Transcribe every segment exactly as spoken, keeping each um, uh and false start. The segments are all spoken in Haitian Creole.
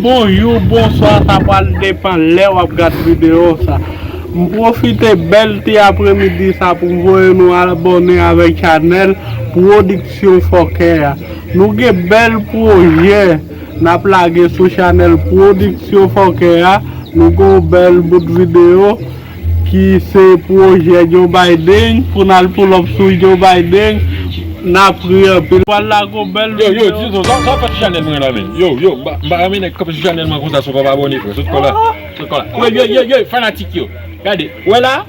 Bonjou, bonswa, sa pral depann lè w ap gad videyo sa. M pwofite bèl ti apremidi sa pou m voye nou abòne avèk chanèl Pwodiksyon Fòkè a. Nou gen bèl pwojè n ap lage sou chanèl Pwodiksyon Fòkè a. Nou gen yon bèl bout videyo ki se pwojè Joe Biden, pou n al pull up sou Joe Biden. N ap ri anpil. Pral lage yon bèl videyo. Yo, yo, Dizon, sa, sa fè sou chanèl mwen la menm. Yo, yo, m pa, m pa renmen nèg kanpe sou chanèl mwen konsa, sou pa abòne, frè. Sot kò la. Sot kò la. Yo, yo, yo, yo, fanatik yo. Gade, wè la,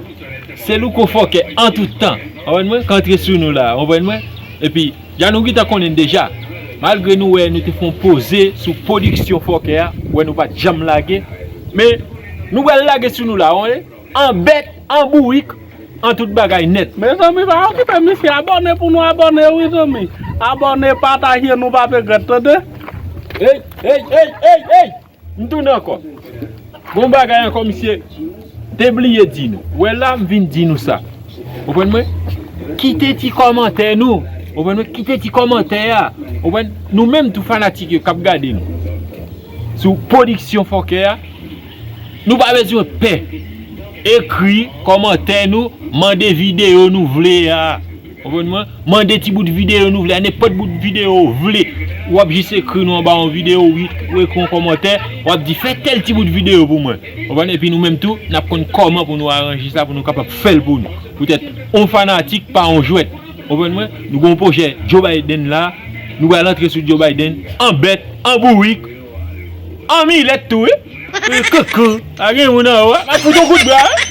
se Louko Fòkè an tout tan. Konprann mwen? K antre sou nou la, konprann mwen? Epi, jan nou gentan konnen deja, malgre nou wè nou te fè yon poze sou Pwodiksyon Fòkè a, wè nou pa t janm lage, men nou pral lage sou nou la, wi. An bèt, an bourik, an tout bagay nèt. Mezanmi, pa okipe misye, abòne pou nou abòne, wi, zanmi. Abòne, pataje, nou pa regrèt, tande. Ey, ey, ey, ey, ey! M tounen ankò. Gon bagay ankò, misye te bliye di nou. Wè la, m vin di nou sa. Konprann mwen? Kite ti kòmantè nou. Konprann mwen? Kite ti kòmantè a. Konprann? Nou menm tou fanatik yo k ap gade nou sou Pwodiksyon Fòkè a, nou pa bezwen pè. Ekri kòmantè nou, mande videyo nou vle a. Konprann mwen? Mande ti bout videyo nou vle a, nenpòt bout videyo ou vle. W ap jis ekri nou anba yon videyo, ou ekri yon kòmantè, w ap di, "Fè tèl ti bout videyo pou mwen." Konprann? Epi nou menm tou, n ap konn kòman pou nou aranje sa, pou nou kapab fè l pou nou. Poutèt, yon fanatik pa yon jwèt. Konprann mwen? Nou gen yon pwojè Joe Biden la, nou pral antre sou Joe Biden, an bèt, an bourik, an milèt tou, wi. Koko, a gen moun anwo, a fout yon kout bra, wi.